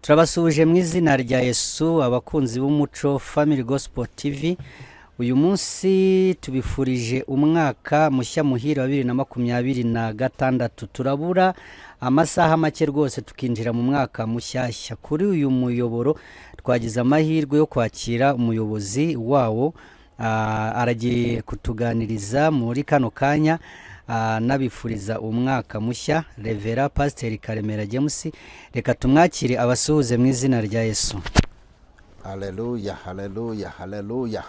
Turabasuhuje mu izina rya Yesu, abakunzi b'Umuco Family Gospel TV. Uyu munsi tubifurije umwaka mushya muhire wa 2026. Turabura amasaha make rwose tukinjira mu mwaka mushyashya. Kuri uyu muyoboro twagize amahirwe yo kwakira umuyobozi wawo, aragiye kutuganiriza muri kano kanya, nabifuriza umwaka mushya, Reverend Pasiteri Karemera James. Reka tumwakire, abasuhuze mu izina rya Yesu. Haleluya, haleluya, haleluya!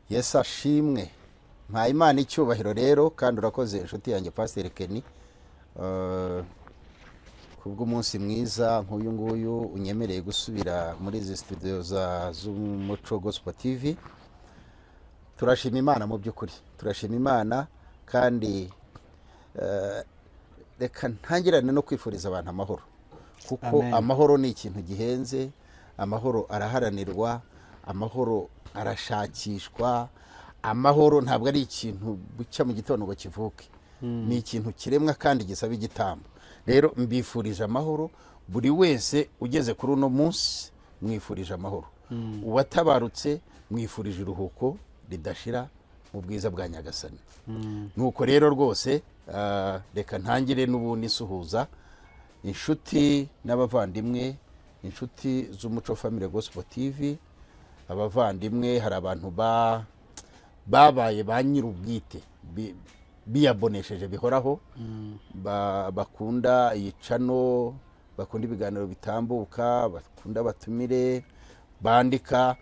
Yesu ashimwe! Mpaye Imana icyubahiro rero, kandi urakoze, inshuti yanjye Pasiteri Kenny, kubw'umunsi mwiza nk'uyu nguyu unyemereye gusubira muri izi studio z'Umuco Gospel TV. Turashima Imana, mu by'ukuri turashima Imana. Kandi reka ntangirane no kwifuriza abantu amahoro, kuko Amen. amahoro ni ikintu gihenze. Amahoro araharanirwa, amahoro arashakishwa. Amahoro ntabwo ari ikintu bucya mu gitondo ngo kivuke, ni ikintu kiremwa kandi gisaba igitambo. Rero mbifurije amahoro buri wese ugeze kuri uno munsi, mwifurije amahoro. Uwatabarutse, mwifurije iruhuko ridashira mu bwiza bwa Nyagasani. Nuko rero rwose, reka ntangire n'ubundi nsuhuza inshuti n'abavandimwe, inshuti z'Umuco Family Gospel TV, abavandimwe. Hari abantu babaye ba nyir'ubwite biyabonesheje bihoraho, bakunda iyi channel, bakunda ibiganiro bitambuka, bakunda abatumire, bandika.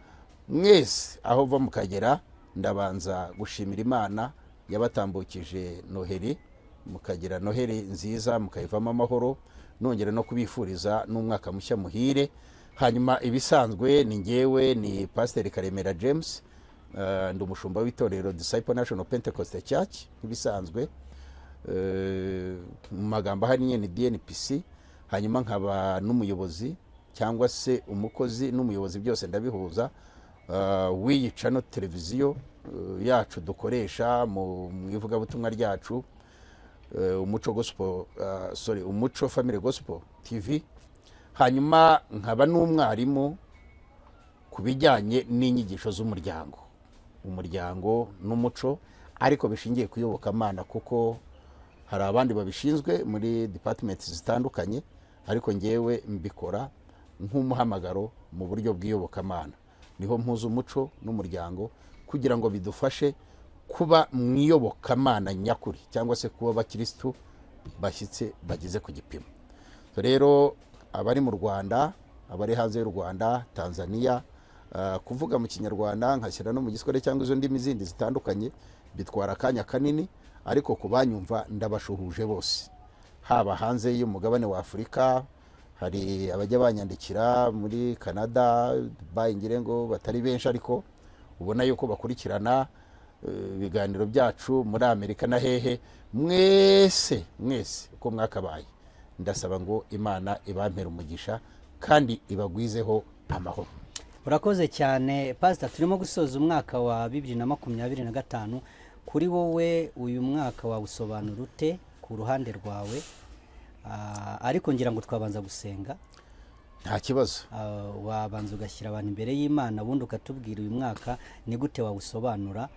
Mwese aho uva mukagera, ndabanza gushimira Imana yabatambukije Noheli, mukagira Noheli nziza, mukayivamo amahoro. Nongera no kubifuriza n'umwaka mushya muhire. Hanyuma ibisanzwe, ni ngewe, ni Pasiteri Karemera James, ndi umushumba w'itorero Disciple National Pentecost Church nk'ibisanzwe. Mu magambo ahanini ni DNPC. Hanyuma nkaba n'umuyobozi, cyangwa se umukozi n'umuyobozi, byose ndabihuza, w'iyi channel televiziyo yacu dukoresha mu ivugabutumwa ryacu, Umuco Gospel, sorry, Umuco Family Gospel TV. Hanyuma nkaba n'umwarimu ku bijyanye n'inyigisho z'umuryango, umuryango n'umuco, ariko bishingiye ku iyobokamana, kuko hari abandi babishinzwe muri department zitandukanye, ariko ngewe mbikora nk'umuhamagaro mu buryo bw'iyobokamana. Niho mpuza umuco n'umuryango kugira ngo bidufashe kuba mu iyobokamana nyakuri, cyangwa se kuba abakirisitu bashyitse, bageze ku gipimo. Rero abari mu Rwanda, abari hanze y'u Rwanda, Tanzania, kuvuga mu Kinyarwanda nkashyira no mu Giswahili cyangwa izo ndimi zindi zitandukanye bitwara akanya kanini, ariko ku banyumva ndabashuhuje bose, haba hanze y'umugabane wa Afurika. Hari abajya banyandikira muri Canada, Dubai, ngire ngo batari benshi, ariko ubona yuko bakurikirana ibiganiro byacu, muri Amerika na hehe. Mwese mwese uko mwakabaye, ndasaba ngo Imana ibampere umugisha kandi ibagwizeho amahoro. Urakoze cyane, Pasita. Turimo gusoza umwaka wa 2025. Kuri wowe uyu mwaka wawusobanura ute ku ruhande rwawe? Ariko ngira ngo twabanza gusenga. Nta kibazo. Wabanza ugashyira abantu imbere y'Imana, ubundi ukatubwira uyu mwaka ni gute wawusobanura,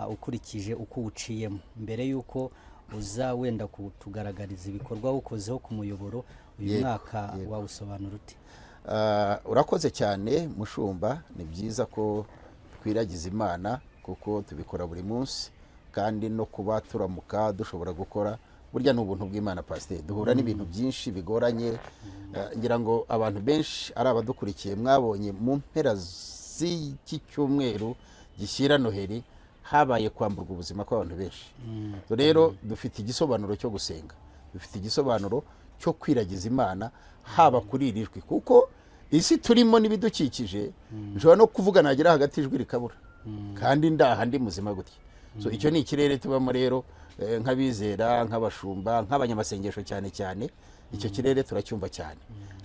ukurikije uko uwuciyemo, mbere y'uko uza wenda kutugaragariza ibikorwa wukozeho ku muyoboro uyu mwaka. Wawusobanura ute? Urakoze cyane, mushumba. Ni byiza ko twiragiza Imana, kuko tubikora buri munsi, kandi no kuba turamuka dushobora gukora, burya ni ubuntu bw'Imana. Pasiteri, duhura n'ibintu byinshi bigoranye. Ngira ngo abantu benshi ari abadukurikiye mwabonye mu mpera z'iki cyumweru gishyira Noheli habaye kwamburwa ubuzima kw'abantu benshi. Rero dufite igisobanuro cyo gusenga, dufite igisobanuro cyo kwiragiza Imana, haba kuri iri jwi, kuko isi turimo n'ibidukikije, nshobora no kuvuga nagera hagati ijwi rikabura, kandi ndaha ndi muzima gutya. So icyo ni ikirere tubamo rero, nk'abizera, nk'abashumba, nk'abanyamasengesho cyane cyane, icyo kirere turacyumva cyane.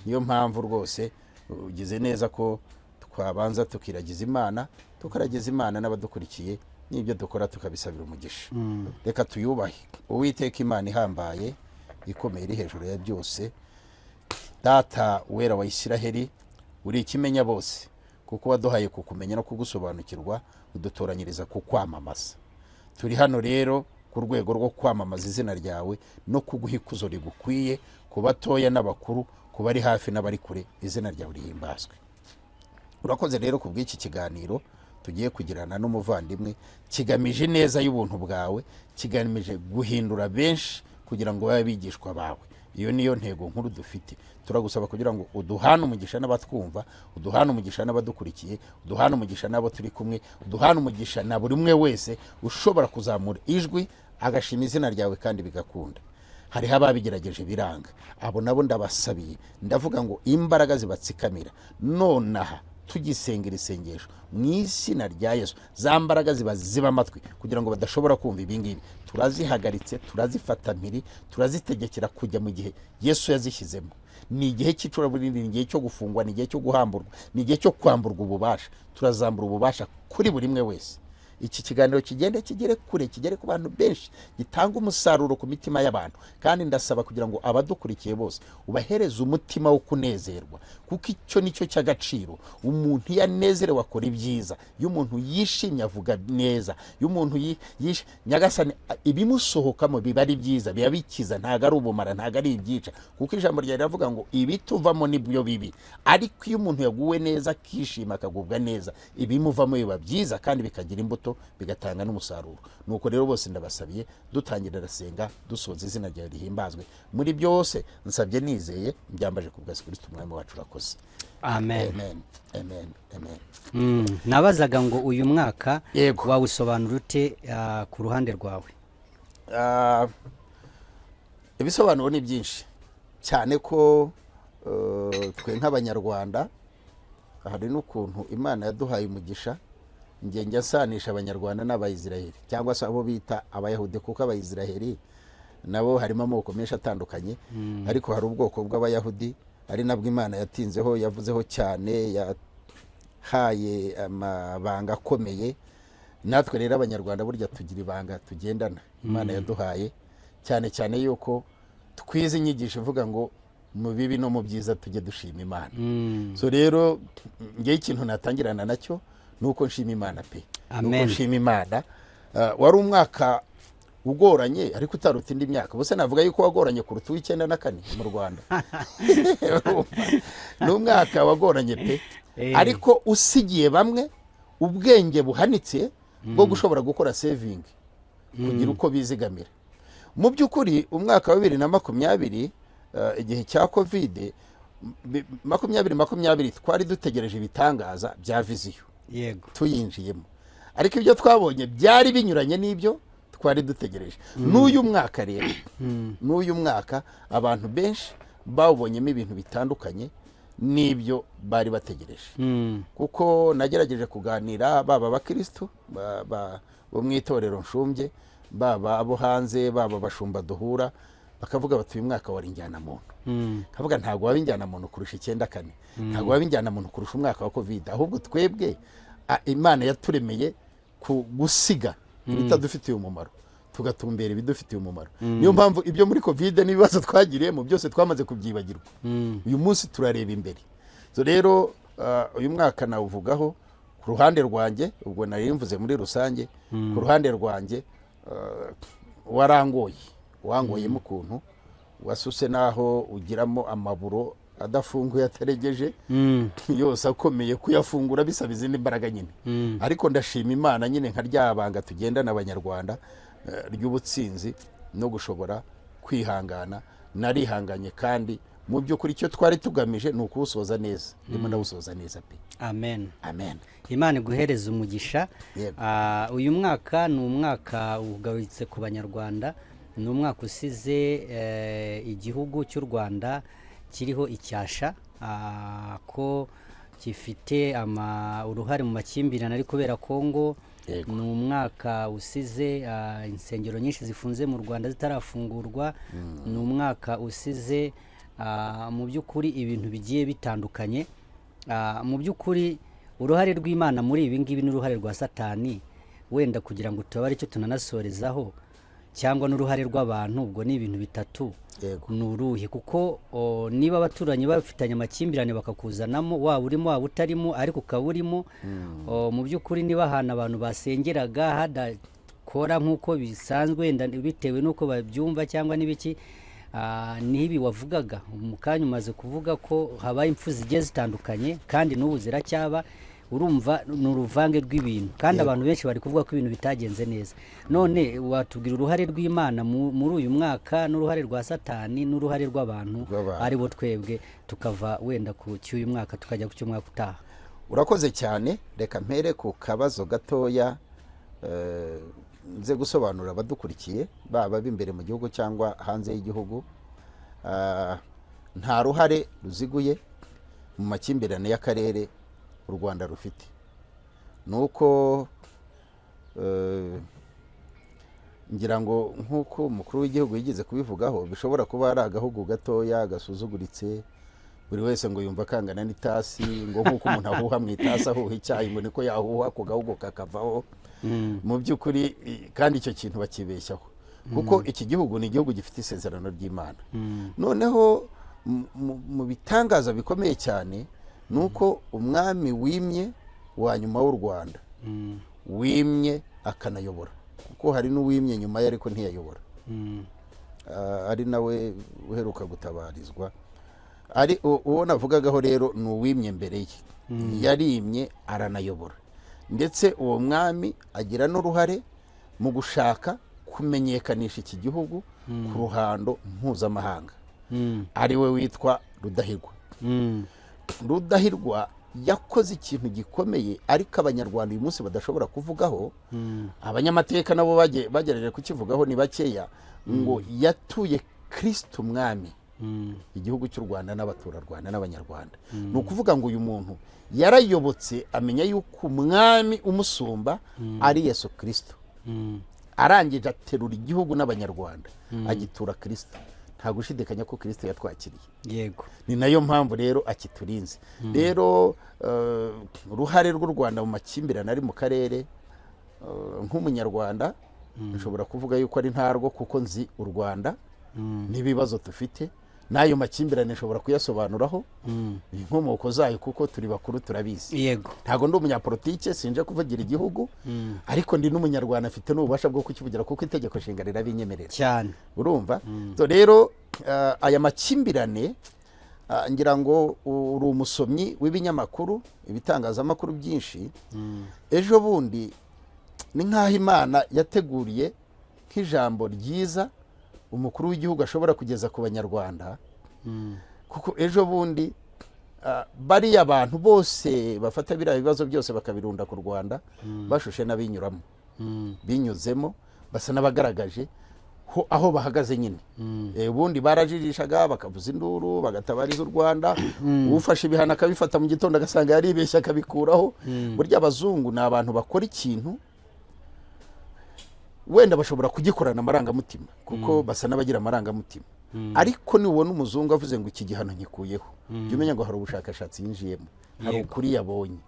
Niyo mpamvu rwose ugize neza ko twabanza tukiragiza Imana, tukaragiza Imana n'abadukurikiye, n'ibyo dukora tukabisabira umugisha. Reka tuyubahe. Uwiteka Imana ihambaye, ikomeye, iri hejuru ya byose. Data wera wa Isiraheli, uri ikimenya bose, kuko waduhaye kukumenya no kugusobanukirwa, udutoranyiriza kukwamamaza. Turi hano rero ku rwego rwo kwamamaza izina ryawe no kuguha ikuzo rigukwiye, ku batoya n'abakuru, ku bari hafi n'abari kure, izina ryawe rihimbazwe. Urakoze rero ku bw'iki kiganiro tugiye kugirana n'umuvandimwe, kigamije ineza y'ubuntu bwawe, kigamije guhindura benshi kugira ngo babe abigishwa bawe. Iyo niyo ntego nkuru dufite. Turagusaba kugira ngo uduhane umugisha n'abatwumva, uduhane umugisha n'abadukurikiye, uduhane umugisha n'abo turi kumwe, uduhane umugisha na buri umwe wese ushobora kuzamura ijwi agashima izina ryawe kandi bigakunda. Hariho ababigerageje biranga, abo nabo ndabasabiye, ndavuga ngo imbaraga zibatsikamira nonaha tugisengera isengesho mu izina rya Yesu, za mbaraga ziba ziba amatwi kugira ngo badashobora kumva ibingibi, turazihagaritse, turazifata mpiri, turazitegekera kujya mu gihe Yesu yazishyizemo. Ni igihe cy'icuraburindi, ni igihe cyo gufungwa, ni igihe cyo guhamburwa, ni igihe cyo kwamburwa ububasha. Turazambura ububasha kuri buri umwe wese. Iki kiganiro kigende kigere kure, kigere ku bantu benshi, gitanga umusaruro ku mitima y'abantu. Kandi ndasaba kugira ngo abadukurikiye bose ubahereze umutima wo kunezerwa, kuko icyo ni cyo cy'agaciro. Umuntu iyo anezerewe akora ibyiza, iyo umuntu yishimye avuga neza, iyo umuntu Nyagasani, ibimusohokamo biba ari byiza, biba bikiza, ntabwo ari ubumara, ntabwo ari ibyica, kuko ijambo ryawe riravuga ngo ibituvamo nibyo bibi. Ariko iyo umuntu yaguwe neza, akishima, akagubwa neza, ibimuvamo biba byiza kandi bikagira imbuto, bigatanga n'umusaruro. Nuko rero bose ndabasabiye, dutangira arasenga, dusoza, izina ryawe rihimbazwe muri byose. Nsabye nizeye, mbyambaje ku bwa Yesu Kristo umwami wacu. Urakoze. Amen. Amen, amen, amen. Nabazaga ngo uyu mwaka Yego. wawusobanura ute ku ruhande rwawe? Ibisobanuro ni byinshi cyane, ko twe nk'Abanyarwanda hari n'ukuntu Imana yaduhaye umugisha. Njye njya nsanisha Abanyarwanda n'Abayisiraheli, cyangwa se abo bita Abayahudi, kuko Abayisiraheli nabo harimo amoko menshi atandukanye, ariko hari ubwoko bw'Abayahudi ari nabwo Imana yatinzeho, yavuzeho cyane, yahaye amabanga akomeye. Natwe rero Abanyarwanda burya tugira ibanga tugendana Imana yaduhaye, cyane cyane yuko twize inyigisho ivuga ngo mu bibi no mu byiza tujye dushima Imana. So rero ngewe ikintu natangirana nacyo ni uko nshima Imana pe, ni uko Amen. nshima Imana. Wari umwaka ugoranye ariko utaruta indi myaka. Ubuse navuga yuko wagoranye kuruta uw'94 mu Rwanda? Ni umwaka wagoranye pe, ariko usigiye bamwe ubwenge buhanitse bwo gushobora gukora saving, kugira uko bizigamira. Mu by'ukuri umwaka wa 2020, igihe cya COVID 2020, twari dutegereje ibitangaza bya vision tuyinjiyemo, ariko ibyo twabonye byari binyuranye n'ibyo twari dutegereje. N'uyu mwaka rero, n'uyu mwaka abantu benshi bawubonyemo ibintu bitandukanye n'ibyo bari bategereje, kuko nagerageje kuganira, baba abakirisitu bo mu itorero nshumbye, baba abo hanze, baba abashumba duhura, bakavuga bati uyu mwaka wari injyanamuntu. Kavuga ntabwo waba injyanamuntu kurusha 94, ntabwo waba injyanamuntu kurusha umwaka wa COVID. Ahubwo twebwe Imana yaturemeye ku gusiga ibitadufitiye umumaro, tugatumbera ibidufitiye umumaro. Niyo mpamvu ibyo muri COVID n'ibibazo twagiriyemo byose twamaze kubyibagirwa. Uyu munsi turareba imbere. So rero uyu mwaka nawuvugaho ku ruhande rwanjye, ubwo nari mvuze muri rusange, ku ruhande rwanjye warangoye, wangoyemo ukuntu wasuse n'aho ugiramo amaburo adafunguye, ataregeje, yose akomeye, kuyafungura bisaba izindi mbaraga nyine. Ariko ndashima Imana nyine, nka rya banga tugendana Abanyarwanda ry'ubutsinzi no gushobora kwihangana. Narihanganye, kandi mu by'ukuri icyo twari tugamije ni ukuwusoza neza. Ndimo ndawusoza neza pe. Amen. Amen. Imana iguhereze umugisha. Yego. Uyu mwaka ni umwaka ugarutse ku Banyarwanda, ni umwaka usize igihugu cy'u Rwanda kiriho icyasha, ko gifite uruhare mu makimbirane ari kubera Kongo. Ni umwaka usize insengero nyinshi zifunze mu Rwanda zitarafungurwa. Ni umwaka usize mu by'ukuri ibintu bigiye bitandukanye. Mu by'ukuri uruhare rw'Imana muri ibi ngibi n'uruhare rwa Satani, wenda kugira ngo tube aricyo tunanasorezaho. cyangwa n'uruhare rw'abantu. Ubwo ni ibintu bitatu. Yego. Ni uruhe? Kuko niba abaturanyi bafitanye amakimbirane bakakuzanamo, waba urimo waba utarimo, ariko ukaba urimo, mu by'ukuri niba ahantu abantu basengeraga hadakora nk'uko bisanzwe, wenda bitewe n'uko babyumva cyangwa n'ibiki, n'ibi wavugaga mu kanya, umaze kuvuga ko habaye impfu zigiye zitandukanye kandi n'ubu ziracyaba. Urumva ni uruvange rw'ibintu, kandi abantu benshi bari kuvuga ko ibintu bitagenze neza. None watubwira uruhare rw'Imana muri uyu mwaka, n'uruhare rwa Satani, n'uruhare rw'abantu, Rw'abantu. ari bo twebwe, tukava wenda ku cy'uyu mwaka tukajya ku cy'umwaka utaha? Urakoze cyane. Reka mpere ku kabazo gatoya, nze gusobanurira abadukurikiye, baba b'imbere mu gihugu cyangwa hanze y'igihugu. Nta ruhare ruziguye mu makimbirane y'akarere u Rwanda rufite. Ni uko ngira ngo nk'uko umukuru w'igihugu yigeze kubivugaho, bishobora kuba ari agahugu gatoya gasuzuguritse, buri wese ngo yumva akangana n'itasi, ngo nk'uko umuntu ahuha mu itasi ahuha icyayi, ngo niko yahuha ako gahugu kakavaho. Mu by'ukuri kandi icyo kintu bakibeshyaho, kuko iki gihugu ni igihugu gifite isezerano ry'Imana. Noneho mu bitangaza bikomeye cyane ni uko umwami wimye wa nyuma w'u Rwanda, wimye akanayobora, kuko hari n'uwimye nyuma ye ariko ntiyayobora, ari nawe uheruka gutabarizwa, ari uwo navugagaho rero ni uwimye mbere ye, yarimye aranayobora. Ndetse uwo mwami agira n'uruhare mu gushaka kumenyekanisha iki gihugu ku ruhando mpuzamahanga, ari we witwa Rudahigwa. Rudahigwa yakoze ikintu gikomeye, ariko Abanyarwanda uyu munsi badashobora kuvugaho. Abanyamateka nabo bagerageje kukivugaho ni bakeya, ngo yatuye Kirisito Umwami igihugu cy'u Rwanda n'abaturarwanda n'Abanyarwanda. Ni ukuvuga ngo uyu muntu yarayobotse, amenya yuko umwami umusumba ari Yesu Kirisito. Arangije aterura igihugu n'Abanyarwanda, agitura Kirisito. Nta gushidikanya ko Kirisito yatwakiriye. Ni nayo mpamvu rero akiturinze. Rero uruhare rw'u Rwanda mu makimbirane ari mu karere, nk'Umunyarwanda nshobora kuvuga yuko ari ntarwo, kuko nzi u Rwanda n'ibibazo dufite n'ayo makimbirane, nshobora kuyasobanuraho inkomoko zayo, kuko turi bakuru turabizi. Ntabwo ndi umunyapolitike, sinje kuvugira igihugu, ariko ndi n'Umunyarwanda, afite n'ububasha bwo kukivugira kuko itegeko nshinga rirabinyemerera. Urumva? So rero aya makimbirane, ngira ngo uri umusomyi w'ibinyamakuru, ibitangazamakuru byinshi. Ejo bundi ni nk'aho Imana yateguriye nk'ijambo ryiza umukuru w'igihugu ashobora kugeza ku Banyarwanda, kuko ejo bundi bariya bantu bose bafata biriya bibazo byose bakabirunda ku Rwanda, bashushe n'abinyuramo, binyuzemo, basa n'abagaragaje aho bahagaze nyine. Ubundi barajijishaga, bakavuza induru, bagatabariza u Rwanda, ufashe ibihano akabifata, mu gitondo agasanga yaribeshye akabikuraho. Burya abazungu ni abantu bakora ikintu, wenda bashobora kugikorana amarangamutima, kuko basa n'abagira amarangamutima, ariko nubona umuzungu avuze ngo iki gihano nkikuyeho, jya umenya ngo hari ubushakashatsi yinjiyemo, hari ukuri yabonye,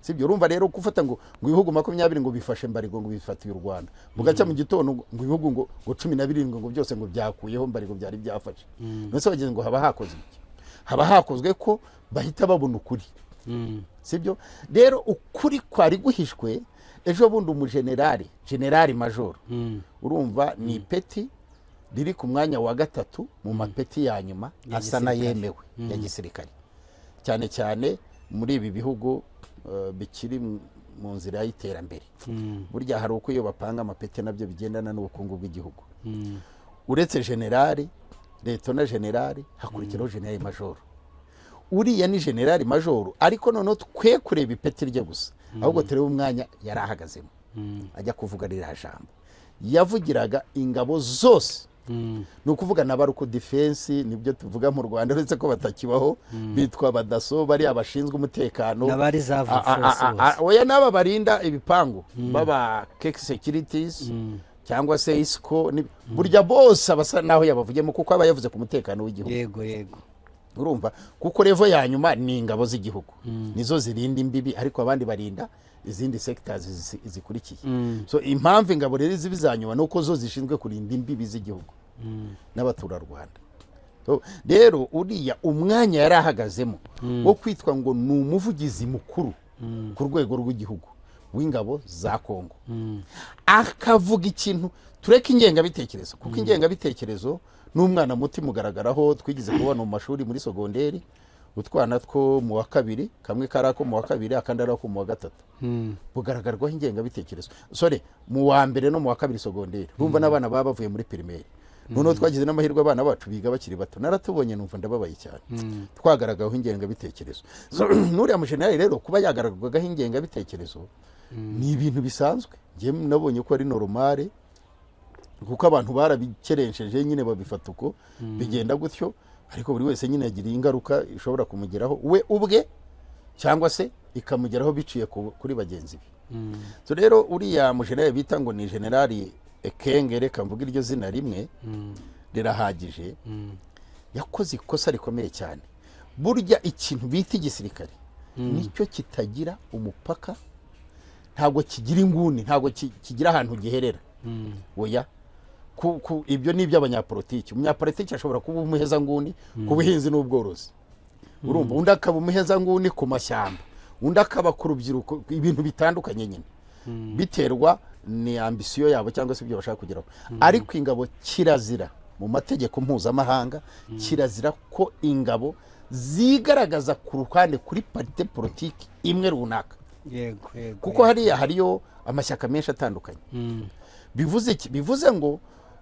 sibyo? Urumva rero gufata ngo ibihugu 20 ngo bifashe embargo, ngo bifatiye u Rwanda, bugacya mu gitondo ngo ibihugu ngo 17 ngo byose ngo byakuyeho embargo byari byafashe, none se bagize ngo haba hakozwe iki? Haba hakozwe ko bahita babona ukuri, sibyo? Rero ukuri kwari guhishwe. Ejo bundi umujenerali, generali majoro, urumva ni ipeti riri ku mwanya wa gatatu mu mapeti ya nyuma Ya asa gisirikare. n'ayemewe ya gisirikare, cyane cyane muri ibi bihugu bikiri mu nzira y'iterambere. Burya hari uko iyo bapanga amapeti nabyo bigendana n'ubukungu bw'igihugu. Uretse generali, liyetona generali, hakurikiraho generali majoro. Uriya ni generali majoro, ariko noneho twe kureba ipeti rye gusa, ahubwo turebe umwanya yari ahagazemo ajya kuvuga ririya jambo. Yavugiraga ingabo zose, ni ukuvuga na ba local defense, nibyo tuvuga mu Rwanda, uretse ko batakibaho, bitwa abadaso, bariya bashinzwe umutekano. N'aba reserve force bose. Oya, n'aba barinda ibipangu, baba keke securities cyangwa se isiko, burya bose abasa naho yabavugiyemo, kuko aba yavuze ku mutekano w'igihugu. yego yego Urumva, kuko level ya nyuma ni ingabo z'igihugu, nizo zirinda imbibi, ariko abandi barinda izindi sectors zikurikiye. So impamvu ingabo rero ziba iza nyuma ni uko zo zishinzwe kurinda imbibi z'igihugu n'abaturarwanda. So, rero uriya umwanya yari ahagazemo wo kwitwa ngo ni umuvugizi mukuru ku rwego rw'igihugu w'ingabo za Kongo, akavuga ikintu, tureke ingengabitekerezo, kuko ingengabitekerezo n'umwana muto imugaragaraho. Twigeze kubona mu mashuri muri sogonderi utwana two mu wa kabiri, kamwe kari ako mu wa kabiri, akandi ari ako mu wa gatatu, bugaragarwaho ingengabitekerezo. Sorry, mu wa mbere no mu wa kabiri sogonderi. Urumva n'abana baba bavuye muri primaire. Noneho twagize n'amahirwe, abana bacu biga bakiri bato. Naratubonye numva ndababaye cyane, twagaragaweho ingengabitekerezo. So, n'uriya mujenerali rero kuba yagaragazwaho ingengabitekerezo ni ibintu bisanzwe. Njye nabonye ko ari normal, kuko abantu barabikeresheje nyine, babifata uko bigenda gutyo. Ariko buri wese nyine yagira ingaruka ishobora kumugeraho we ubwe, cyangwa se ikamugeraho biciye kuri bagenzi be. So rero uriya mujenerali bita ngo ni Generali Ekenge, reka mvuge iryo zina rimwe rirahagije, yakoze ikosa rikomeye cyane. Burya ikintu bita igisirikare nicyo kitagira umupaka, ntabwo kigira inguni, ntabwo kigira ahantu giherera. Oya, ibyo ni iby'abanyapolitiki. Umunyapolitiki ashobora kuba umuhezanguni ku buhinzi n'ubworozi, urumva, undi akaba umuhezanguni ku mashyamba, undi akaba ku rubyiruko, ibintu bitandukanye nyine, biterwa ni ambition yabo cyangwa se ibyo bashaka kugeraho. Ariko ingabo kirazira mu mategeko mpuzamahanga, kirazira ko ingabo zigaragaza ku ruhande kuri parti politique imwe runaka, yego yego kuko hariya hariyo amashyaka menshi atandukanye. Bivuze iki? Bivuze ngo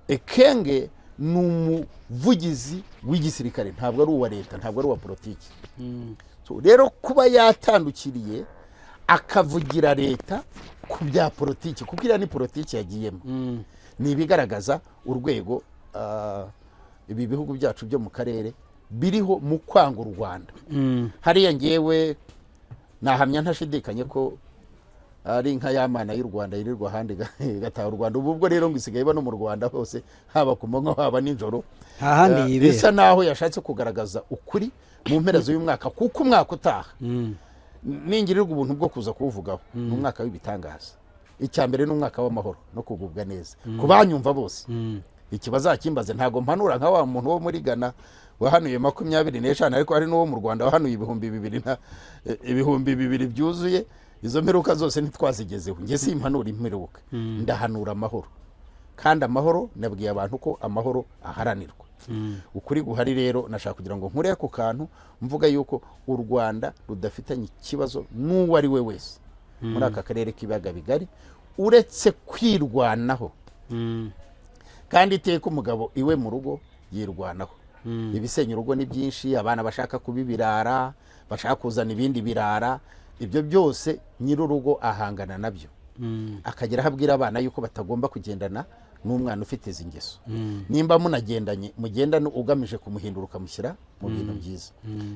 Ekenge ni umuvugizi w'igisirikare, ntabwo ari uwa leta, ntabwo ari uwa politiki. So, rero kuba yatandukiriye akavugira leta ku bya politiki, kuko iriya ni politiki yagiyemo, ni ibigaragaza urwego ibi bihugu byacu byo mu karere biriho mu kwanga u Rwanda. Hariya ngewe nahamya ntashidikanye ko ari nka ya mana y'u Rwanda yirirwa ahandi igataha u Rwanda. Ubu ubwo rero ngo isigaye iba no mu Rwanda hose, haba ku manywa, haba nijoro. Nta handi yibera. Bisa naho yashatse kugaragaza ukuri mu mpera z'uyu mwaka, kuko umwaka utaha, ningirirwa ubuntu bwo kuza kuwuvugaho, ni umwaka w'ibitangaza. Icya mbere ni umwaka w'amahoro no kugubwa neza ku banyumva bose. Iki bazakimbaze. Ntabwo mpanura nka wa muntu wo muri Ghana wahanuye 25, ariko hari n'uwo mu Rwanda wahanuye 2000 na 2000 byuzuye. Izo mperuka zose ntitwazigezeho. Njye simpanura imperuka, ndahanura amahoro. Kandi amahoro, nabwiye abantu ko amahoro aharanirwa. Ukuri guhari rero, nashaka kugira ngo nkure ako kantu mvuga yuko u Rwanda rudafitanye ikibazo n'uwo ari we wese muri aka karere k'ibiyaga bigari, uretse kwirwanaho. Kandi iteka umugabo iwe mu rugo yirwanaho. Ibisenya urugo ni byinshi, abana bashaka kuba ibirara, bashaka kuzana ibindi birara, ibyo byose nyir'urugo ahangana nabyo, akagera aho abwira abana yuko batagomba kugendana n'umwana ufite izi ngeso. Nimba munagendanye, mugendane ugamije kumuhindura, ukamushyira mu bintu byiza.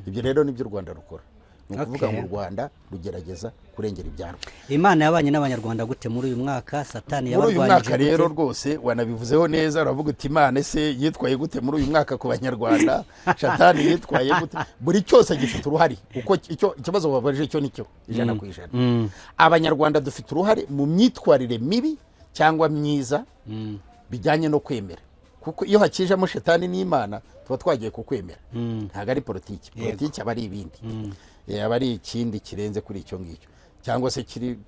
Ibyo rero nibyo u Rwanda rukora. Ni ukuvuga ngo u Rwanda rugerageza kurengera ibyarwo. Imana yabanye n'Abanyarwanda gute muri uyu mwaka? Satani Muri uyu yabarwanyije mwaka rero, gute? rwose wanabivuzeho neza, uravuga uti: "Imana ese yitwaye gute muri uyu mwaka ku Banyarwanda? Shatani yitwaye gute?" Buri cyose gifite uruhare. Uko icyo ikibazo wabajije cyo nicyo 100%. Abanyarwanda dufite uruhare mu myitwarire mibi cyangwa myiza bijyanye no kwemera, kuko iyo hakijemo shetani n'Imana tuba twagiye kukwemera. Ntabwo ari politiki. Politiki aba ari ibindi, aba ari ikindi kirenze kuri icyo ngicyo, cyangwa se kiri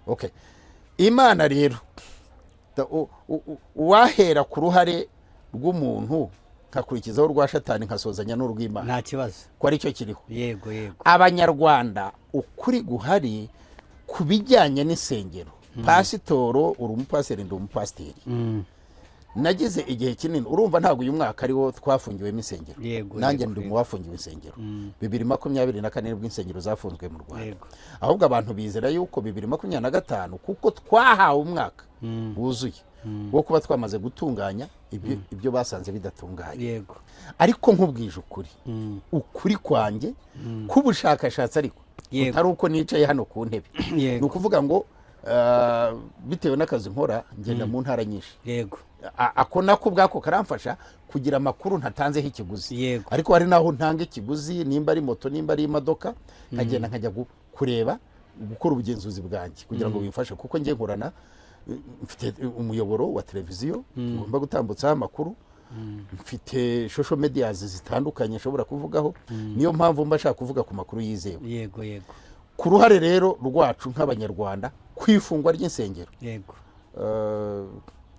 okay. Imana rero, uwahera ku ruhare rw'umuntu, nkakurikizaho urwa shatani, nkasozanya n'urw'Imana, Nta kibazo. ko aricyo kiriho. yego yego Abanyarwanda, ukuri guhari ku bijyanye n'insengero, pasitoro, uri umupasiteri, ndi umupasiteri. Nagize igihe kinini, urumva ntabwo uyu mwaka ariwo twafungiwemo insengero. Nanjye ndi mu bafungiwe insengero. 2024 nibwo insengero zafunzwe mu Rwanda. Ahubwo abantu bizera yuko 2025, kuko twahawe umwaka wuzuye wo kuba twamaze gutunganya ibyo basanze bidatunganye. Ariko nkubwije ukuri, ukuri kwanjye k'ubushakashatsi, ariko utari uko nicaye hano ku ntebe, ni ukuvuga ngo bitewe n'akazi nkora, ngenda mu ntara nyinshi. Ako nako ubwako karamfasha kugira amakuru ntatanzeho ikiguzi. Ariko hari n'aho ntanga ikiguzi, nimba ari moto, nimba ari imodoka, nkagenda nkajya kureba. gukora ubugenzuzi bwanjye kugira ngo bimfashe, kuko njye nkorana, mfite umuyoboro wa televiziyo ngomba gutambutsaho amakuru, mfite social medias zitandukanye nshobora kuvugaho. Niyo mpamvu mba nshaka kuvuga ku makuru yizewe. yego yego Ku ruhare rero rwacu nk'Abanyarwanda ku ifungwa ry'insengero,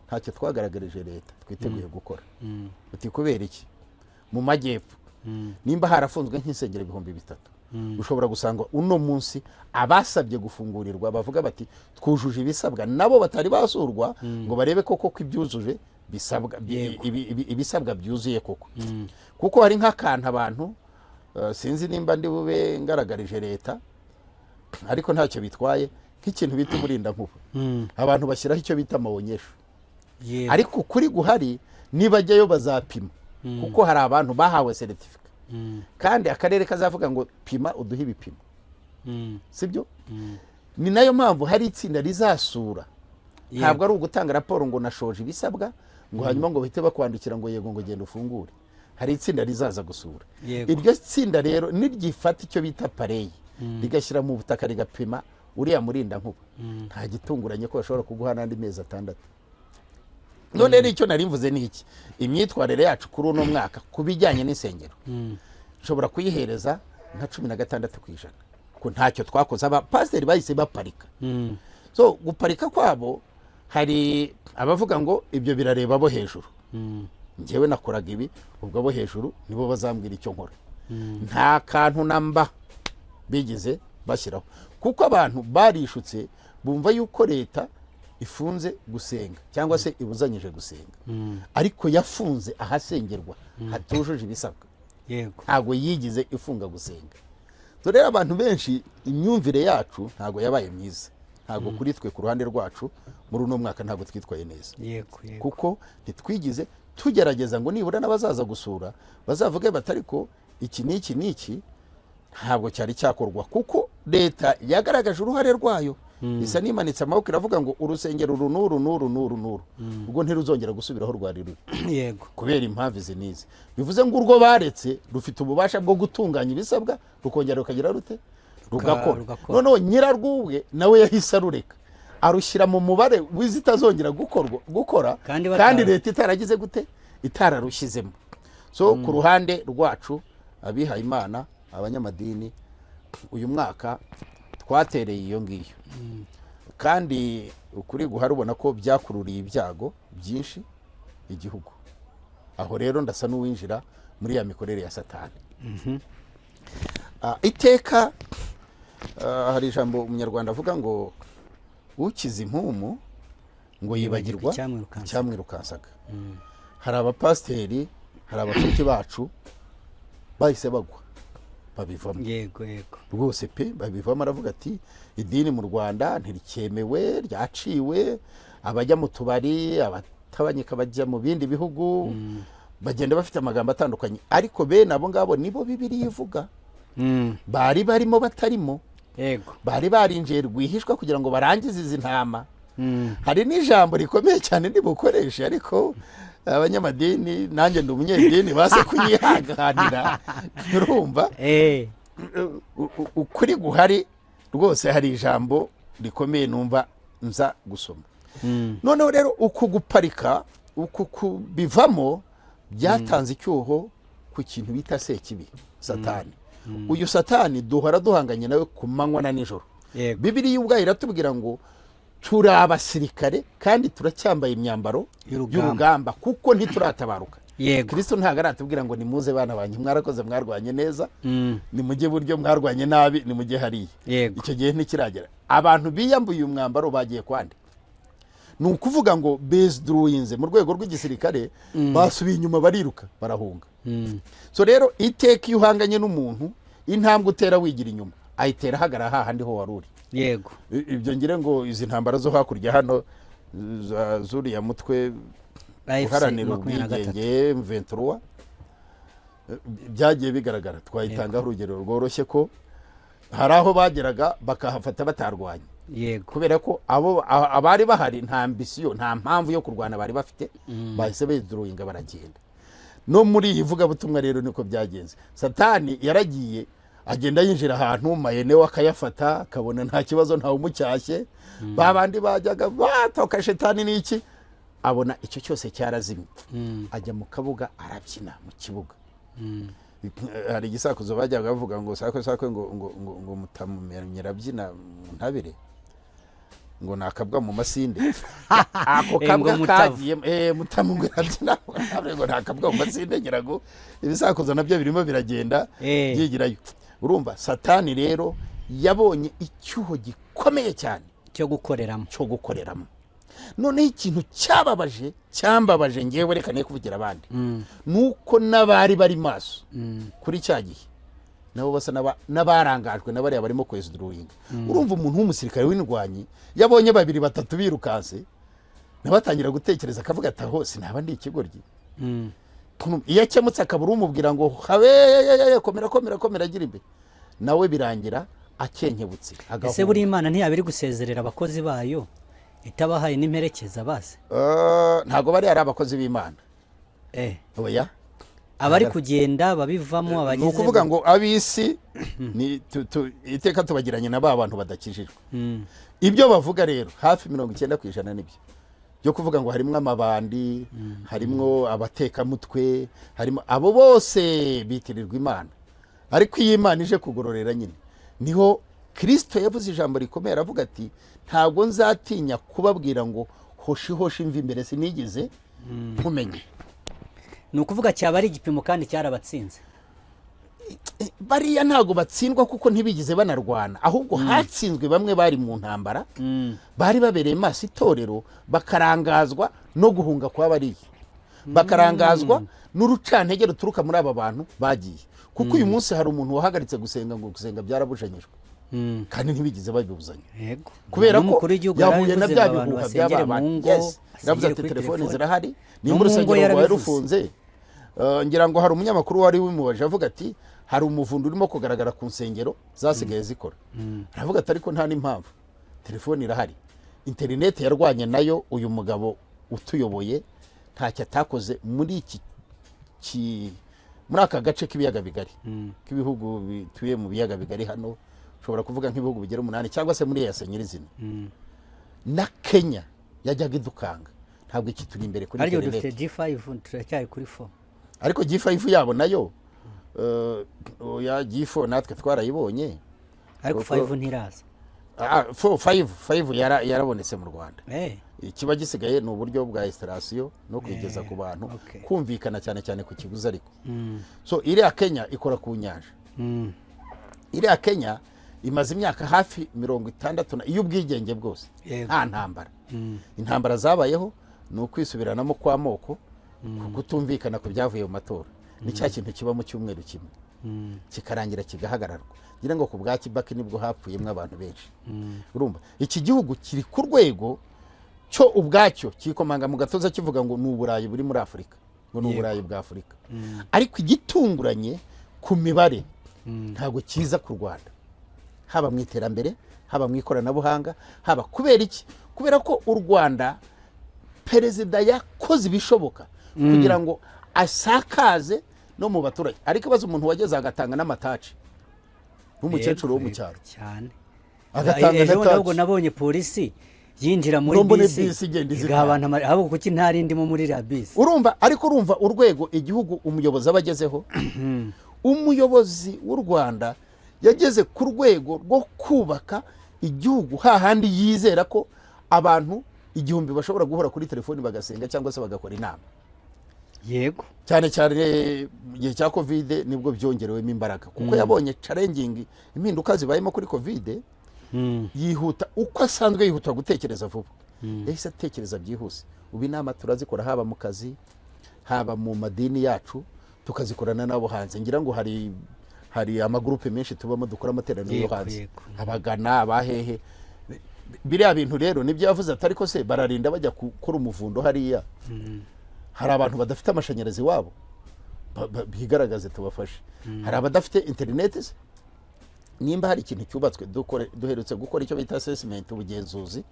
ntacyo twagaragarije leta twiteguye gukora. Uti kubera iki? Mu majyepfo, nimba harafunzwe nk'insengero 3000, ushobora gusanga uno munsi abasabye gufungurirwa bavuga bati twujuje ibisabwa, nabo batari basurwa ngo barebe koko ko ibyujuje bisabwa, ibisabwa byuzuye koko. Kuko hari nk'akantu abantu, sinzi nimba ndi bube ngaragarije leta, ariko ntacyo bitwaye, nk'ikintu bita umurindankuba, abantu bashyiraho icyo bita amaonyesho. Ariko ukuri guhari, nibajyayo bazapima, kuko hari abantu bahawe certificat, kandi akarere kazavuga ngo pima uduhe ibipimo. Sibyo? Ni nayo mpamvu hari itsinda rizasura. Ntabwo ari ugutanga raporo ngo nashoje ibisabwa, ngo hanyuma ngo bahite bakwandikira ngo yego, ngo genda ufungure. Hari itsinda rizaza gusura. Iryo tsinda rero niryifata icyo bita appareil, rigashyira mu butaka, rigapima uriya murindankuba, nta gitunguranye ko bashobora kuguha n'andi mezi 6. None rero icyo nari mvuze ni iki: imyitwarire yacu kuri uno mwaka ku bijyanye n'insengero, nshobora kuyihereza nka 16% ko ntacyo twakoze. Abapasiteri bahise baparika. So guparika kwabo, hari abavuga ngo ibyo birareba abo hejuru, njyewe nakoraga ibi, ubwo abo hejuru nibo bazambwira icyo nkora. Nta kantu na mba bigeze bashyiraho, kuko abantu barishutse bumva yuko leta ifunze gusenga cyangwa se ibuzanyije gusenga, ariko yafunze ahasengerwa hatujuje ibisabwa. Ntabwo yigize ifunga gusenga. So rero abantu benshi, imyumvire yacu ntabwo yabaye myiza, ntabwo kuri twe, ku ruhande rwacu, muri uno mwaka ntabwo twitwaye neza, yego yego kuko ntitwigize tugerageza ngo nibura n'abazaza gusura bazavuge bati ariko iki n'iki n'iki ntabwo cyari cyakorwa, kuko leta yagaragaje uruhare rwayo, isa n'imanitse amaboko, iravuga ngo urusengero uru n'uru n'uru n'uru n'uru ubwo ntiruzongera gusubira aho rwari ruri kubera impamvu izi n'izi. Bivuze ngo urwo baretse rufite ububasha bwo gutunganya ibisabwa, rukongera rukagira rute? Rugakora. Rugakora. Noneho nyirarwubwe nawe yahise arureka, arushyira mu mubare w'izitazongera gukora, Kandi kandi leta itaragize gute? Itararushyizemo. So ku ruhande rwacu abihaye Imana, abanyamadini, uyu mwaka twatereye iyo ngiyo, kandi ukuri guhari, ubona ko byakururiye ibyago byinshi igihugu. Aho rero ndasa n'uwinjira muri ya mikorere ya Satani. Iteka hari ijambo Umunyarwanda avuga ngo ukize impumu ngo yibagirwa icyamwirukansaga. Icyamwirukansaga. Hari abapasiteri, hari abashuti bacu bahise bagwa, babivamo. yego yego Rwose pe, babivamo. Aravuga ati idini mu Rwanda ntirikemewe, ryaciwe, abajya mu tubari, abatabanyika bajya mu bindi bihugu, bagenda bafite amagambo atandukanye. Ariko bene abo ngabo nibo Bibiliya ivuga bari barimo batarimo, bari barinjiye rwihishwa kugira ngo barangize izi ntama. Hari n'ijambo rikomeye cyane ndibukoreshe, ariko abanyamadini, nanjye ndi umunyedini, baze kunyihanganira, urumva? Ukuri guhari rwose, hari ijambo rikomeye numva nza gusoma. Noneho rero uku guparika, uku kubivamo, byatanze icyuho ku kintu bita Sekibi, Satani. Uyu Satani duhora duhanganye nawe ku manywa na nijoro. Bibiliya ubwayo iratubwira ngo turi abasirikare kandi turacyambaye imyambaro y'urugamba. Y'urugamba, kuko ntituratabaruka. Kristo ntabwo aratubwira ngo nimuze bana banjye, mwarakoze, mwarwanye neza, nimujye buryo, mwarwanye nabi, nimujye hariya. Icyo gihe ntikiragera. Abantu biyambuye uyu mwambaro bagiye kwande? Ni ukuvuga ngo beziduruwinze mu rwego rw'igisirikare, basubiye inyuma, bariruka, barahunga. So rero iteka iyo uhanganye n'umuntu, intambwe utera wigira inyuma, ayitera ahagarara hahandi ho wari uri. Ibyo ngire ngo izi ntambara zo hakurya hano zuriya mutwe AFC uharanira 23. ubwigenge M23, byagiye bigaragara. Twayitangaho urugero rworoshye ko hari aho bageraga bakahafata batarwanye, kubera ko abo abari bahari nta ambition, nta mpamvu yo kurwana bari bafite, bahise beduruwinga baragenda. No muri iyi vugabutumwa rero niko byagenze. Satani yaragiye Agenda yinjira ahantu, mayenewe akayafata, akabona nta kibazo, ntawe umucyashye. Ba bandi bajyaga batoka shetani n'iki, abona icyo cyose cyarazimye, ajya mu kabuga, arabyina mu kibuga. Hari igisakuzo bajyaga bavuga ngo sakwe sakwe, ngo mutamumenye arabyina mu ntabire, ngo ni akabwa mu masinde ako. Eh, Kabwa ngo mutavu. Kagiye mutamu ngo arabyina mu ntabire, ngo ni akabwa mu masinde. Ngira ngo ibisakuzo nabyo birimo biragenda byigirayo. Urumva, Satani rero yabonye icyuho gikomeye cyane cyo gukoreramo. Cyo gukoreramo. Noneho ikintu cyababaje, cyambabaje ngewe, reka ne kuvugira abandi, nuko n'abari bari maso kuri cya gihe nabo basa n'abarangajwe na bariya barimo kwezuduruwinga. Urumva, umuntu w'umusirikare w'indwanyi yabonye babiri batatu birukanse, nawe atangira gutekereza, akavuga ati: "Aho sinaba ndi ikigoryi?" Iyo akemutse akabura umubwira ngo habe, komera, komera, komera, agira imbere, nawe birangira akenkebutse, Ese agahunga. buriya Imana ntiyaba iri gusezerera abakozi bayo itabahaye n'imperekeza bazi? Ntabwo bari ari abakozi b'Imana. Oya. Abari kugenda babivamo, Ni abagize ukuvuga ngo ab'isi ni iteka tubagiranye na ba bantu badakijijwe. Ibyo bavuga rero hafi 90% nibyo byo kuvuga ngo harimo amabandi, harimo abatekamutwe, harimo abo bose bitirirwa Imana. Ariko iyo Imana ije kugororera nyine, niho Kirisito yavuze ijambo rikomeye, aravuga ati: "Ntabwo nzatinya kubabwira ngo hoshi hoshi, mva imbere, sinigeze nkumenye." Ni ukuvuga cyaba ari igipimo kandi cyarabatsinze. Bariya ntabwo batsindwa kuko ntibigeze banarwana, ahubwo hatsinzwe bamwe bari mu ntambara, bari babereye maso itorero, bakarangazwa no guhunga kwa bariya, bakarangazwa n'urucantege ruturuka muri aba bantu bagiye. Kuko uyu munsi hari umuntu wahagaritse gusenga ngo gusenga byarabujanyijwe, kandi ntibigeze babibuzanya. Kubera ko N'umukuru w'igihugu yahuye na yarabivuze bya ngo abantu bihuha basengere by'aba mu bantu. ngo, Yes, yaravuze basengere ati kuri telefoni telefoni. zirahari, No nimba mu ngo urusengero rwawe yarabivuze. rufunze. Ngira ngo hari umunyamakuru wari wimubaje, avuga ati: "Hari umuvundo urimo kugaragara ku nsengero zasigaye zikora." Aravuga ati: "Ariko nta n'impamvu, telefoni irahari, interineti." Yarwanye nayo. Uyu mugabo utuyoboye ntacyo atakoze muri aka gace k'ibiyaga bigari, k'ibihugu bituye mu biyaga bigari. Hano ushobora kuvuga nk'ibihugu bigera 8, cyangwa se muri EAC nyirizina, na Kenya yajyaga idukanga, ntabwo ikituri imbere kuri Ariko dufite interineti. G5, turacyari kuri 4. Ariko G5 yabo nayo, oya, G4 natwe twarayibonye. Ariko 5 ntiraza. Ah, 4, 5, 5 yarabonetse mu Rwanda. Ikiba gisigaye ni uburyo bwa installation no kuyigeza ku bantu, kumvikana cyane cyane ku kiguzi. Ariko so iriya Kenya ikora ku nyanja. Iriya Kenya imaze imyaka hafi 60 iy'ubwigenge bwose nta ntambara. Intambara zabayeho ni ukwisubiranamo kw'amoko, ku kutumvikana ku byavuye mu matora. Ni cya kintu kiba mu cyumweru kimwe, kikarangira, kigahagararwa. Ngira ngo ku bwa Kibaki nibwo hapfuyemo abantu benshi. Urumva, iki gihugu kiri ku rwego cyo ubwacyo kikomanga mu gatuza kivuga ngo ni Uburayi buri muri Afurika, ngo ni Uburayi bwa Afurika. Ariko igitunguranye ku mibare, ntabwo kiza ku Rwanda, haba mu iterambere, haba mu ikoranabuhanga, haba kubera iki? Kubera ko u Rwanda, perezida yakoze ibishoboka kugira ngo asakaze no mu baturage. Ariko ibaze umuntu wageze agatanga n'amataci, nk'umukecuru wo mu cyaro, Cyane. agatanga Ejo na bundi ahubwo taci. nabonye polisi yinjira muri Mbona bisi, bisi igenda igaha izitanga. abantu ahubwo kuki ntari ndimo muri iriya bisi? Urumva, ariko urumva urwego igihugu umuyobozi aba agezeho. Umuyobozi w'u Rwanda yageze ku rwego rwo kubaka igihugu hahandi yizera ko abantu 1000 bashobora guhura kuri telefoni bagasenga cyangwa se bagakora inama. Cyane cyane mu gihe cya COVID nibwo byongerewemo imbaraga, kuko yabonye challenging, impinduka zibayemo kuri COVID. Yihuta uko asanzwe yihuta gutekereza vuba, yahise atekereza byihuse. Ubu inama turazikora, haba mu kazi, haba mu madini yacu, tukazikorana n'abo hanze. Ngira ngo hari amagurupe menshi tubamo, dukora amateraniro yo hanze, abagana abahehe. Biriya bintu rero nibyo yavuze ati: "Ariko se bararinda bajya gukora umuvundo hariya, hari abantu badafite amashanyarazi iwabo, bigaragaze tubafashe. Hari abadafite interineti se?" Nimba hari ikintu cyubatswe, duherutse gukora icyo bita assessment, ubugenzuzi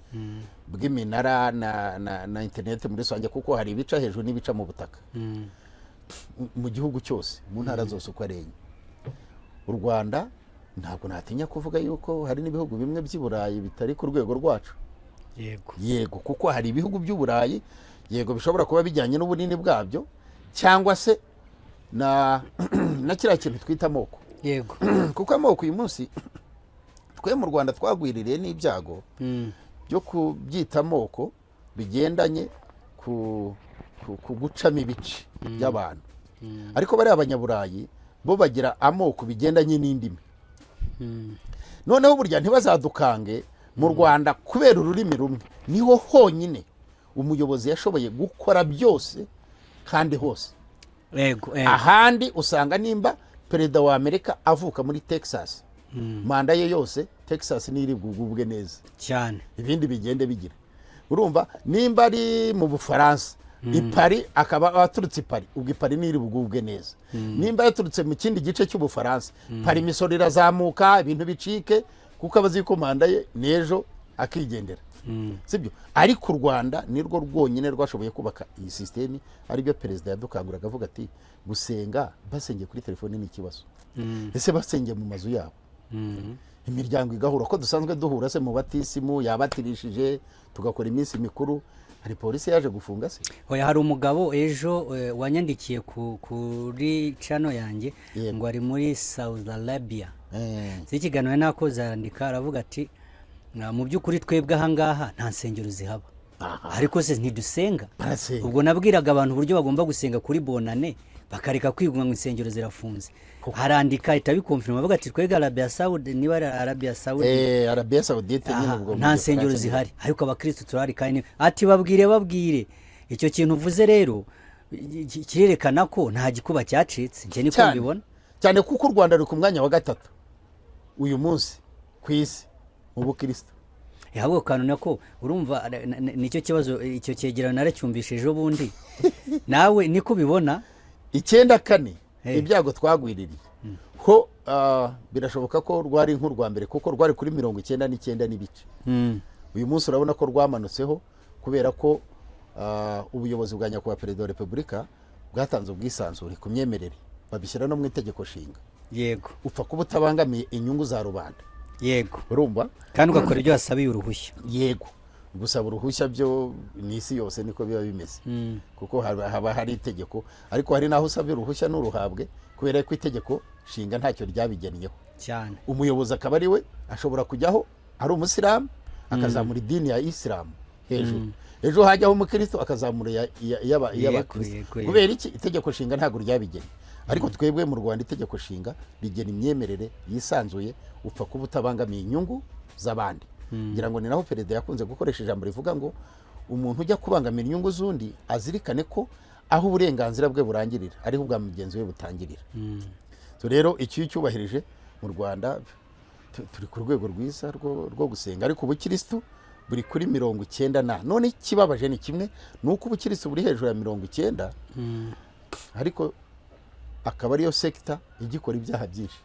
bw'iminara na interineti muri rusange, kuko hari ibica hejuru n'ibica mu butaka, mu gihugu cyose, mu ntara zose uko ari enye. U Rwanda Ntabwo natinya kuvuga yuko hari n'ibihugu bimwe by'i Burayi bitari ku rwego rwacu. Yego, kuko hari ibihugu by'Uburayi, yego, bishobora kuba bijyanye n'ubunini bwabyo cyangwa se na kiriya kintu twita amoko. Kuko amoko uyu munsi twe mu Rwanda twagwiririye n'ibyago byo kubyita amoko bigendanye ku gucamo ibice by'abantu, ariko bariya Abanyaburayi bo bagira amoko bigendanye n'indimi. Noneho burya ntibazadukange, mu Rwanda kubera ururimi rumwe niho honyine umuyobozi yashoboye gukora byose kandi hose. yego yego Ahandi usanga nimba perezida wa Amerika avuka muri Texas, manda ye yose Texas niyo iri bugubwe neza, ibindi bigende bigira. Urumva, nimba ari mu Bufaransa, i Paris, akaba aturutse i Paris, ubwo i Paris niyo iri bugubwe neza. Nimba yaturutse mu kindi gice cy'Ubufaransa, Paris imisoro irazamuka, ibintu bicike, kuko aba azi ko manda ye n'ejo akigendera, sibyo? Ariko u Rwanda nirwo rwonyine rwashoboye kubaka iyi sisitemi, aribyo perezida yadukanguraga avuga ati: "Gusenga basengeye kuri telefoni ni ikibazo, ese basengeye mu mazu yabo, imiryango igahura ko dusanzwe duhura se mu batisimu yabatirishije, tugakora iminsi mikuru, hari polisi yaje gufunga se?" Hoya, hari umugabo ejo wanyandikiye kuri channel yanjye ngo ari muri Saudi Arabia. Si ikiganiro nakoze, arandika aravuga ati: "Mu by'ukuri twebwe ahangaha nta nsengero zihaba, ariko se ntidusenga?" Barasenga. Ubwo nabwiraga abantu uburyo bagomba gusenga kuri Bonane, bakareka kwigunga ngo insengero zirafunze. Arandika ahita abiconfirma, avuga ati: "Twebwe Arabia Saudi, niba ari Arabia Saudi, Arabia Saoudite nyine, aha, ubwo mu nta nsengero Gifaransa. zihari, ariko abakristo turahari." Kandi ati: "Babwire, babwire." Icyo kintu uvuze rero kirerekana ko nta gikuba cyacitse, njye niko Cyane. mbibona. Cyane, kuko u Rwanda ruri ku mwanya wa gatatu uyu munsi ku isi mu bukristo. Ahubwo kantu nako urumva nicyo kibazo. Icyo cyegeranyo naracyumvishe ejo bundi, nawe niko ubibona? 94, ibyago twagwiririye ho, birashoboka ko rwari nk'urwa mbere, kuko rwari kuri 99 n'ibice. Uyu munsi urabona ko rwamanutseho kubera ko ubuyobozi bwa nyakubahwa perezida wa repubulika bwatanze ubwisanzure ku myemerere, babishyira no mu itegeko nshinga. Upfa kuba utabangamiye inyungu za rubanda. Urumva? Kandi ugakora ibyo wasabiye uruhushya. Yego, gusaba uruhushya byo ni isi yose niko biba bimeze, kuko haba hari itegeko, ariko hari n'aho usaba uruhushya nturuhabwe kubera ko itegeko nshinga ntacyo ryabigennyeho. Umuyobozi akaba ari we ashobora kujyaho ari umusilamu, akazamura idini ya isilamu hejuru, ejo hajyaho umukristo akazamura iy'abakristo. Kubera iki? Itegeko nshinga ntabwo ryabigennye. Ariko twebwe mu Rwanda itegeko nshinga rigena imyemerere yisanzuye, upfa kuba utabangamiye inyungu z'abandi. Ngira ngo ni naho perezida yakunze gukoresha ijambo rivuga ngo umuntu ujya kubangamira inyungu z'undi azirikane ko aho uburenganzira bwe burangirira ariho ubwa mugenzi we butangirira. So rero icyo iyo cyubahirije mu Rwanda, turi ku rwego rwiza rwo gusenga, ariko ubukirisitu buri kuri 90 na none. Ikibabaje ni kimwe, ni uko ubukirisitu buri hejuru ya 90, ariko akaba ariyo secteur igikora ibyaha byinshi.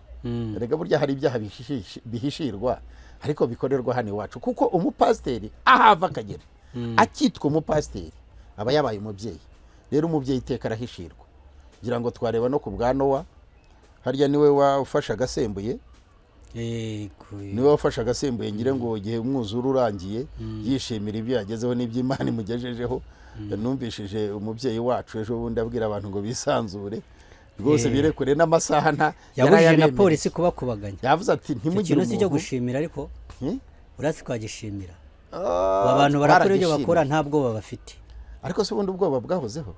Erega burya hari ibyaha bihishirwa ariko bikorerwa hano iwacu, kuko umupasiteri aho ava akagera akitwa umupasiteri aba yabaye umubyeyi. Rero umubyeyi iteka arahishirwa. Ngira ngo twareba no ku bwa Nowa, harya niwe wafashe agasembuye? Niwe wafashe agasembuye, ngire ngo igihe umwuzure urangiye, yishimira ibyo yagezeho n'ibyo Imana imugejejeho. Numvishije umubyeyi wacu ejo bundi abwira abantu ngo bisanzure rwose, birekure n'amasaha nta Yabujije na yarayabemereye. polisi kubakubaganya. Yavuze ati: Icyo "Ntimugire kintu si icyo umuntu." gushimira, ariko uretse twagishimira. Abantu barakora ibyo Twaragishimye. bakora nta bwoba bafite. Ariko se ubundi ubwoba bwahozeho,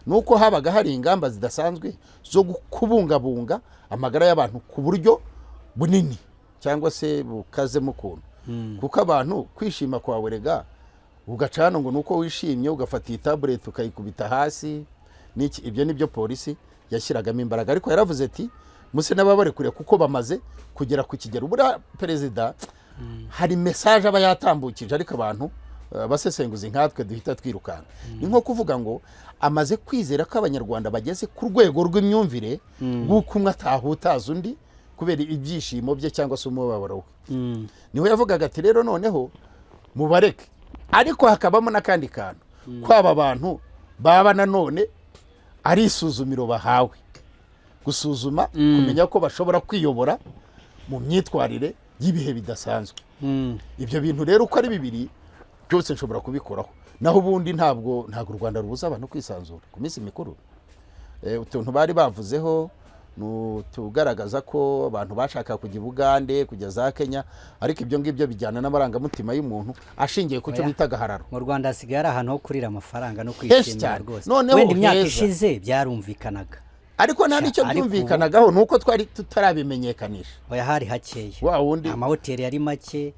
ni uko habaga hari ingamba zidasanzwe zo kubungabunga amagara y'abantu ku buryo bunini cyangwa se bukazemo ukuntu, kuko abantu kwishima kwawe rega ugaca hano ngo ni uko wishimye, ugafata iyi tablet ukayikubita hasi n'iki, ibyo ni byo polisi yashyiragamo imbaraga. Ariko yaravuze ati: "Muse n'ababarekuriye," kuko bamaze kugera ku kigero. Buriya perezida hari message aba yatambukije, ariko abantu basesenguzi nkatwe duhita twirukanka. Ni nko kuvuga ngo amaze kwizera ko Abanyarwanda bageze ku rwego rw'imyumvire rw'uko umwe atahutaza undi kubera ibyishimo bye cyangwa se umubabaro we. Niho yavugaga ati: "Rero noneho mubareke." Ariko hakabamo n'akandi kantu kwaba bantu baba nanone ari isuzumiro bahawe, gusuzuma, kumenya ko bashobora kwiyobora. mu myitwarire y'ibihe bidasanzwe. Ibyo bintu rero uko ari bibiri byose nshobora kubikoraho. Naho ubundi ntabwo u Rwanda rubuza abantu kwisanzura ku minsi mikuru. Utuntu bari bavuzeho ni utugaragaza ko abantu bashaka kujya i Bugande, kujya za Kenya, ariko ibyo ngibyo bijyana n'amarangamutima y'umuntu ashingiye ku cyo Oya. bita agahararo. Mu Rwanda hasigaye ari ahantu ho kurira amafaranga no Henshi kwishimira cyane. rwose. Noneho Wenda imyaka heza. ishize byarumvikanaga. Ariko nta n'icyo Ariko ubu- byumvikanagaho, ni uko twari tutarabimenyekanisha. Oya, hari hakeya. Wa wundi Amahoteli yari make,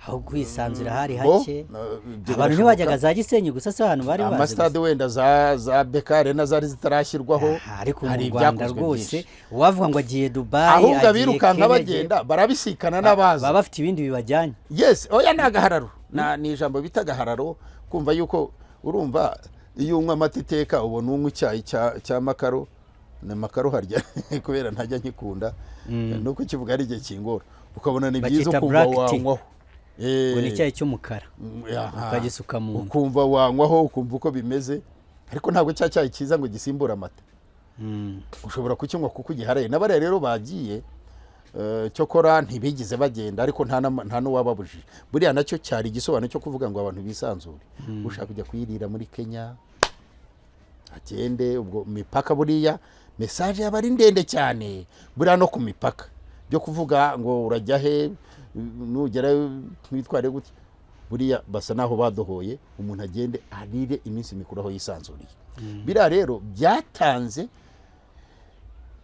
aho kwisanzura hari bo, hake. ibyo Abantu birashoboka. ntibajyaga za Gisenyi gusa, si abantu bari bazi Amasitade gusa. wenda za Bekare na zari zitarashyirwaho. Aha, ariko mu Hari Rwanda ibyakozwe rwose byinshi. uwavuga ngo agiye Dubayi, Ahubwo agiye abirukanka Kenya, bagenda barabisikana n'abaza. Baba bafite ibindi bibajyanye. Yes, oya, ni agahararo. Ni ijambo bita agahararo, kumva yuko urumva iyo unywa amata iteka ubona unywa icyayi cya makaro. Ni makaro harya, kubera ntajya nkikunda, nuko kivuga ari igihe kingora, ukabona ni byiza, Bakita ukumva black tea. wanywaho. Ngo ni icyayi cy'umukara, ukagisuka mu nda. Ukumva wanywaho, ukumva uko bimeze, ariko ntabwo cya cyayi cyiza ngo gisimbure amata. Ushobora kukinywa kuko ugiharaye. N'abariya rero bagiye, cyokora ntibigize bagenda, ariko nta n'uwababujije. Buriya nacyo cyari igisobanuro cyo kuvuga ngo abantu bisanzure, ushaka kujya kuyirira muri Kenya agende. Ubwo mipaka, buriya message yaba ari ndende cyane. Buriya no ku mipaka byo kuvuga ngo urajya he, nugera witware gutya, buriya basa naho badohoye, umuntu agende arire iminsi mikuru aho yisanzuriye. Biriya rero byatanze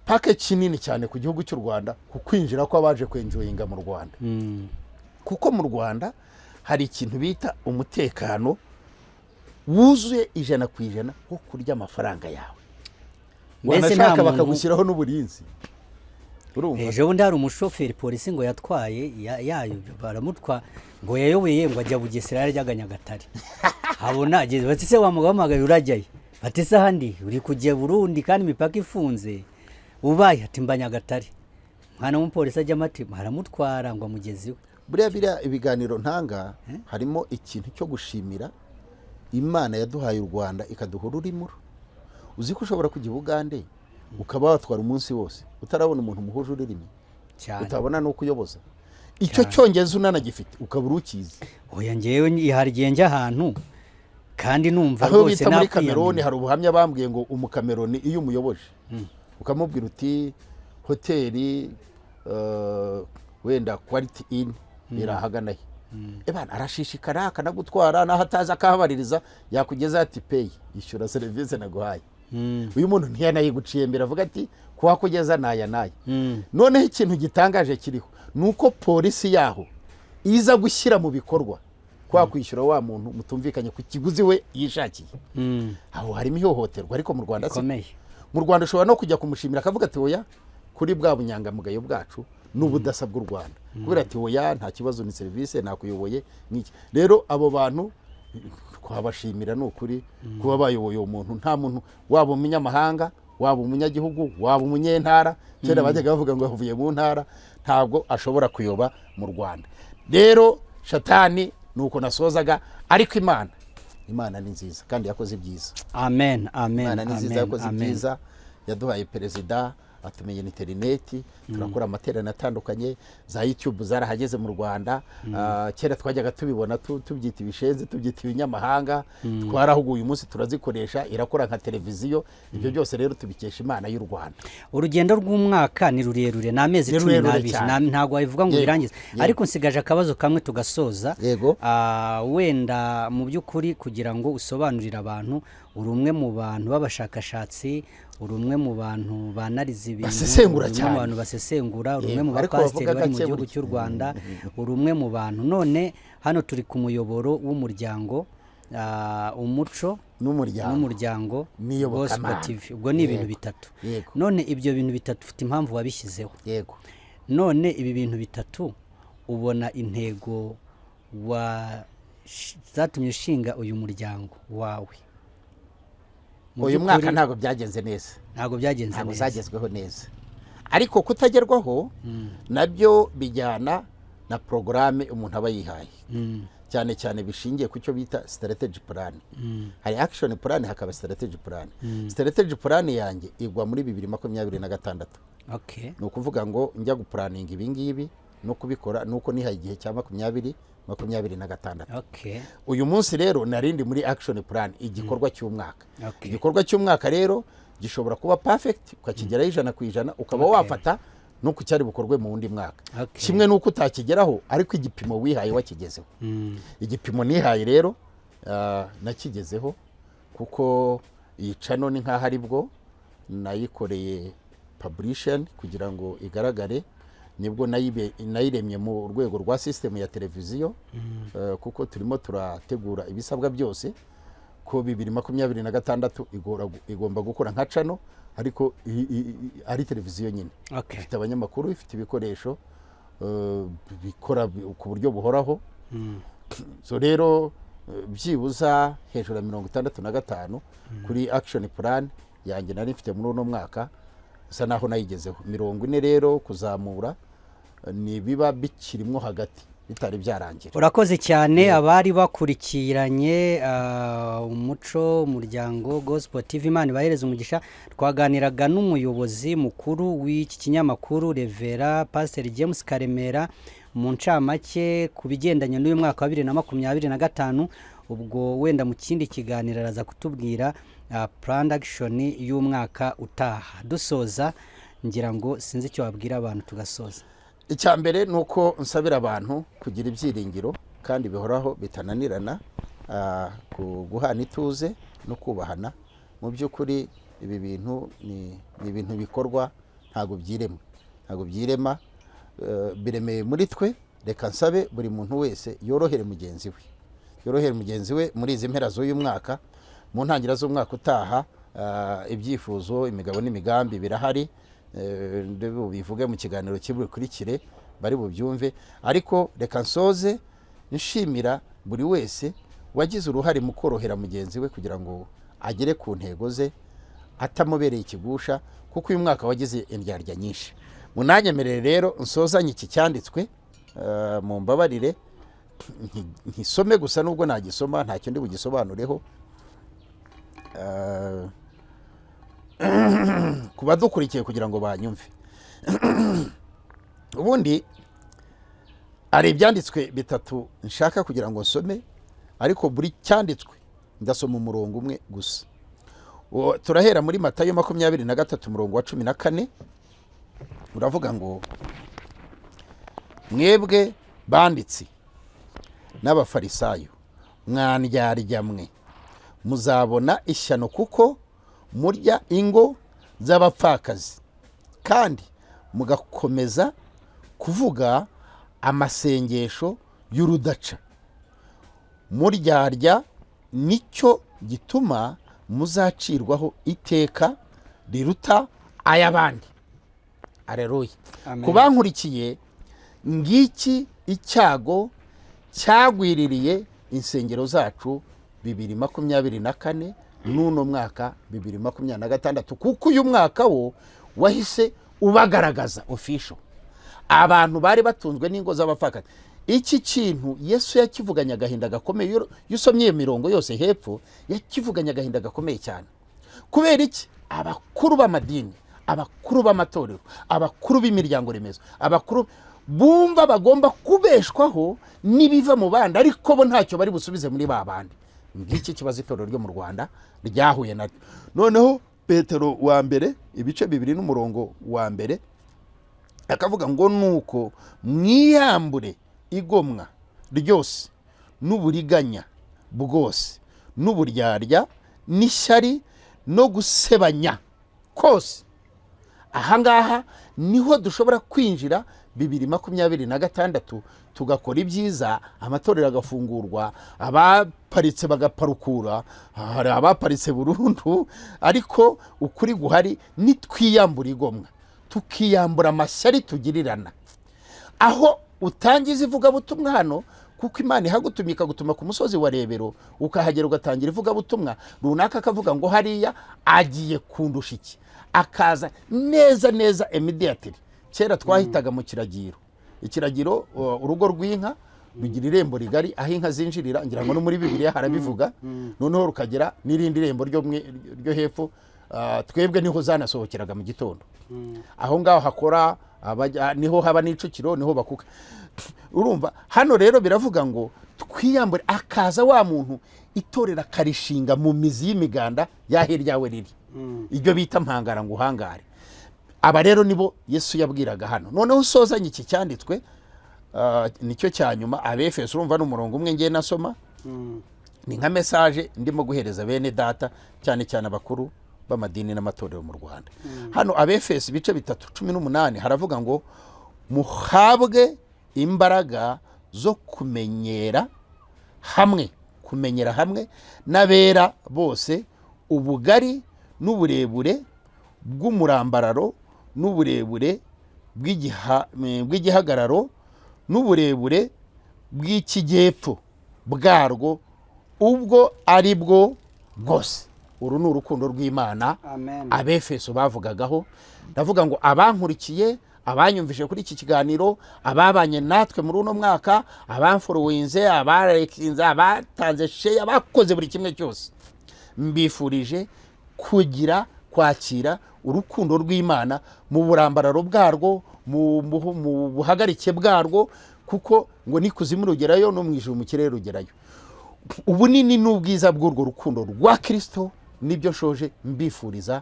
pake kinini cyane ku gihugu cy'u Rwanda, ku kwinjira kw'abaje kwenjoyinga mu Rwanda, kuko mu Rwanda hari ikintu bita umutekano wuzuye 100% wo kurya amafaranga yawe. Mbese nta Wanashaka muntu- bakagushyiraho n'uburinzi, urumva? Ejo bundi hari umushoferi polisi ngo yatwaye yayo baramutwa, ngo yayobeye, ngo ajya Bugesera, yarajyaga Nyagatare. Habona ageze, bati: "Se wamuhamagaye, urajyayo?" Bati: "Se ahandi uri kujya Burundi kandi imipaka ifunze ubaye?" Ati: "Mba Nyagatare." Mwana w'umupolisi ajyamo, ati aramutwara ngo amugeze iwe. Buriya biriya ibiganiro ntanga harimo ikintu cyo gushimira Imana yaduhaye u Rwanda, ikaduha ururimi. Uzi ko ushobora kujya i Bugande ukaba watwara umunsi wose utarabona umuntu muhuje ururimi, Cyane. utabona n'uko uyoboza icyo Cyongereza, unanagifite ukaba urukizi. Oya, ngewe hari igihe njya ahantu kandi numva Aho rwose bita muri nakwiyamira. Kameroni, hari ubuhamya bambwiye ngo Umukameroni iyo umuyoboje ukamubwira uti hoteli wenda Quality Inn iri ahagana he, ebana arashishikara akanagutwara n'aho atazi akahabaririza, yakugeza ati: "Pay, ishyura serivisi naguhaye." Uyu muntu ntiyanayiguciye mbere, avuga ati: "Kuhakugeza naya naya." Noneho ikintu gitangaje kiriho ni uko polisi yaho iza gushyira mu bikorwa kwa kwishyura wa muntu mutumvikanye ku kiguzi we yishakiye. Aho harimo ihohoterwa, ariko mu Rwanda si Bikomeye. Mu Rwanda ushobora no kujya kumushimira akavuga ati: "Oya," kuri bwa bunyangamugayo bwacu n'ubudasa bw'u Rwanda, kubera ati: "Oya, nta kibazo, ni serivisi nakuyoboye nk'iki." Rero abo bantu twabashimira, ni ukuri, kuba bayoboye uwo muntu. Nta muntu, waba umunyamahanga, waba umunyagihugu, waba umunyentara, kera bajyaga bavuga ngo avuye mu ntara, ntabwo ashobora kuyoba mu Rwanda. Rero shatani ni uko nasozaga, ariko Imana ni nziza kandi yakoze ibyiza. Amen, amen. Imana ni nziza, Amen. yakoze Amen. ibyiza, yaduhaye perezida, atumenye interineti, turakora amateraniro atandukanye, za YouTube zarahageze mu Rwanda. Kera twajyaga tubibona tubyita ibishenzi, tubyita ibinyamahanga. Twarahuguye, uyu munsi turazikoresha, irakora nka televiziyo. Ibyo byose rero tubikesha Imana y'u Rwanda. Urugendo rw'umwaka ni rurerure, ni amezi Ni cumi rurerure n'abiri. cyane. Ntabwo wabivuga ngo ubirangize. Ariko nsigaje akabazo kamwe tugasoza. Yego. Wenda mu by'ukuri kugira ngo usobanurire abantu, uri umwe mu bantu b'abashakashatsi, uri umwe mu bantu banariza ibintu, Basesengura uri umwe mu cyane. bantu basesengura, uri umwe Yego, mu ariko bapasiteri bavuga bari mu gake gihugu burya. cy'u Rwanda, uri umwe mu bantu. None hano turi ku muyoboro w'umuryango, Umuco n'Umuryango n'Umuryango n'Iyobokamana. Gospel TV. Ubwo ni ibintu bitatu. None ibyo bintu bitatu ufite impamvu wabishyizeho. Yego. None ibi bintu bitatu, ubona intego wa zatumye ushinga uyu muryango wawe mu Uyu mwaka by'ukuri ntabwo byagenze neza. Ntabwo byagenze Ntabwo neza. zagezweho neza, ariko kutagerwaho nabyo bijyana na porogaramu umuntu aba yihaye. cyane cyane bishingiye ku cyo bita strategy plan. Hari action plan, hakaba strategy plan. Strategy plan yanjye igwa muri 2026. Ni ukuvuga ngo njya guplanninga ibi ngibi no kubikora nuko nihaye igihe cya 2026. Uyu munsi rero narindi muri action plan, igikorwa cy'umwaka. Igikorwa cy'umwaka rero gishobora kuba perfect, ukakigeraho 100%, ukaba wafata no ku cyari bukorwe mu wundi mwaka, kimwe n'uko utakigeraho, ariko igipimo wihaye wakigezeho. Igipimo nihaye rero nakigezeho, kuko iyi channel ni nk'aho ari bwo nayikoreye publication kugira ngo igaragare, nibwo nayiremye mu rwego rwa sisitemu ya televiziyo, kuko turimo turategura ibisabwa byose ko 2026 igomba gukora nka channel, ariko ari televiziyo nyine, ifite abanyamakuru, ifite ibikoresho, bikora ku buryo buhoraho. So rero byibuza hejuru ya 65 kuri action plan yanjye nari mfite muri uno mwaka, bisa naho nayigezeho. 40 rero kuzamura, ni biba bikirimwo hagati, bitari byarangira. Urakoze cyane. Abari bakurikiranye Umuco Umuryango Gospel TV, Imana ibahereze umugisha. Twaganiraga n'umuyobozi mukuru w'iki kinyamakuru, Reverend Pasiteri James Karemera, mu ncamake ku bigendanye n'uyu mwaka wa 2025. Ubwo wenda mu kindi kiganiro araza kutubwira plan action y'umwaka utaha. Dusoza, ngira ngo sinzi icyo wabwira abantu tugasoza. Icya mbere ni uko nsabira abantu kugira ibyiringiro kandi bihoraho bitananirana, ku guhana ituze no kubahana. Mu by'ukuri ibi bintu ni ibintu bikorwa, ntabwo byirema, ntabwo byirema, biremeye muri twe. Reka nsabe buri muntu wese yorohere mugenzi we, yorohere mugenzi we muri izi mpera z'uyu mwaka, mu ntangira z'umwaka utaha. Ibyifuzo, imigabo n'imigambi birahari, bivuge mu kiganiro kibukurikire bari bubyumve. Ariko reka nsoze nshimira buri wese wagize uruhare mu korohera mugenzi we kugira ngo agere ku ntego ze atamubereye ikigusha, kuko uyu mwaka wagize indyarya nyinshi. Munanyemerere rero nsozanye iki cyanditswe, mumbabarire nkisome gusa, nubwo nagisoma ntacyo ndi bugisobanureho. Ku badukurikiye kugira ngo banyumve, ubundi hari ibyanditswe bitatu nshaka kugira ngo nsome, ariko buri cyanditswe ndasoma umurongo umwe gusa. Turahera muri Matayo 23, umurongo wa 14, uravuga ngo: "Mwebwe banditsi n'Abafarisayo, mwandyarya mwe, muzabona ishyano, kuko murya ingo z'abapfakazi kandi mugakomeza kuvuga amasengesho y'urudaca muryarya. Nicyo gituma muzacirwaho iteka riruta ay'abandi." Areruya. Amen. Ku bankurikiye, ngiki icyago cyagwiririye insengero zacu 2024 n'uno mwaka 2026, kuko uyu mwaka wo wahise ubagaragaza official, abantu bari batunzwe n'ingo z'abapfakazi. Iki kintu Yesu yakivuganye agahinda gakomeye. Iyo usomye iyo mirongo yose hepfo, yakivuganye agahinda gakomeye cyane. Kubera iki? Abakuru b'amadini, abakuru b'amatorero, abakuru b'imiryango remezo, abakuru bumva bagomba kubeshwaho n'ibiva mu bandi, ariko bo ntacyo bari busubize muri ba bandi. Ngiki kibazo itorero ryo mu Rwanda ryahuye naryo. Noneho Petero wa mbere, ibice 2 n'umurongo wa mbere, akavuga ngo: "Nuko mwiyambure igomwa ryose n'uburiganya bwose n'uburyarya n'ishyari no gusebanya kose." Ahangaha niho dushobora kwinjira 2026, tugakora ibyiza, amatorero agafungurwa, abaparitse bagaparukura, hari abaparitse burundu. Ariko ukuri guhari, nitwiyambura igomwa, tukiyambura amashyari tugirirana, aho utangiza ivugabutumwa hano, kuko Imana ihagutumye, ikagutuma ku musozi wa Rebero, ukahagera ugatangira ivugabutumwa runaka, akavuga ngo hariya agiye kundusha iki, akaza neza neza immediately. Kera twahitaga mu kiragiro, ikiragiro, urugo rw'inka. Rugira irembo rigari aho inka zinjirira, ngira ngo no muri Bibiliya harabivuga. Noneho rukagira n'irindi rembo ryo hepfo. Twebwe niho zanasohokeraga mu gitondo. Aho ngaho hakora niho haba n'icukiro, niho bakuka. Urumva hano rero biravuga ngo twiyambure, akaza wa muntu itorero akarishinga mu mizi y'imiganda y'aho iryawe riri, ibyo bita mpangara ngo uhangare. Aba rero nibo Yesu yabwiraga hano. Noneho usozanye iki cyanditswe, nicyo cya nyuma, Abefeso. Urumva ni umurongo umwe ngiye nasoma, ni nka message ndimo guhereza bene data, cyane cyane abakuru b'amadini n'amatorero mu Rwanda. Hano Abefeso ibice 3:18 haravuga ngo muhabwe imbaraga zo kumenyera hamwe n'abera bose ubugari n'uburebure bw'umurambararo n'uburebure bw'igihagararo n'uburebure bw'ikijyepfo bwarwo ubwo ari bwo bwose. Uru ni urukundo rw'Imana. Amen. Abefeso bavugagaho. Ndavuga ngo abankurikiye, abanyumvise kuri iki kiganiro, ababanye natwe muri uno mwaka, abamfollowinze, abalikinze, abatanze share, abakoze buri kimwe cyose, mbifurije kugira kwakira urukundo rw'Imana mu burambararo bwarwo, mu buhagarike bwarwo, kuko ngo n'ikuzimu rugerayo, no mu ijuru mu kirere rugerayo. Ubunini n'ubwiza bw'urwo rukundo rwa Kirisito nibyo nshoje mbifuriza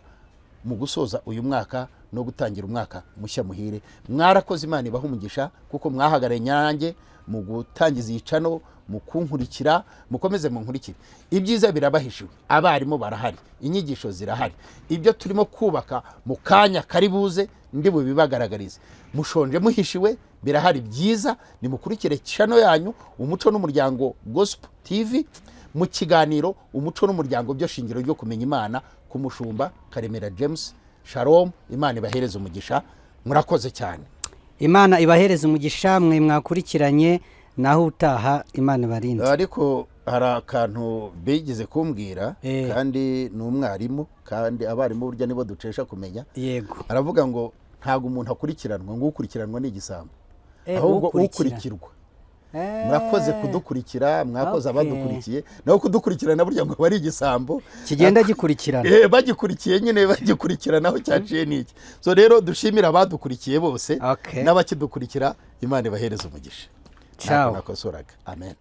mu gusoza uyu mwaka no gutangira umwaka mushya muhire. Mwarakoze, Imana ibaha umugisha kuko mwahagarariye nyange mu gutangiza iyi channel, mu kunkurikira. Mukomeze munkurikire, ibyiza birabahishiwe. Abarimu barahari, inyigisho zirahari, ibyo turimo kubaka mu kanya kari buze ndi bubibagaragarize. Mushonje muhishiwe, birahari byiza. Nimukurikire channel yanyu Umuco n'Umuryango Gospel TV, mu kiganiro Umuco n'Umuryango byo shingiro ryo kumenya Imana, ku mushumba Karemera James. Shalom, Imana ibahereze umugisha, murakoze cyane. Imana ibahereze umugisha mwe mwakurikiranye. Naho utaha, Imana ibarinde. Ariko hari akantu bigeze kumbwira, kandi ni umwarimu, kandi abarimu burya nibo ducesha kumenya. Aravuga ngo ntabwo umuntu akurikiranwa, ngo ukurikiranwa ni igisambo, ahubwo ukurikira. ukurikirwa. Murakoze kudukurikira, mwakoze abadukurikiye. Naho kudukurikirana burya ngo aba ari igisambo kigenda gikurikirana. Bagikurikiye nyine, bagikurikirana aho cyaciye n'iki. So rero dushimire abadukurikiye bose n'abakidukurikira. Imana ibahereze umugisha. Ciao. Ntabwo nakosoraga. Amen.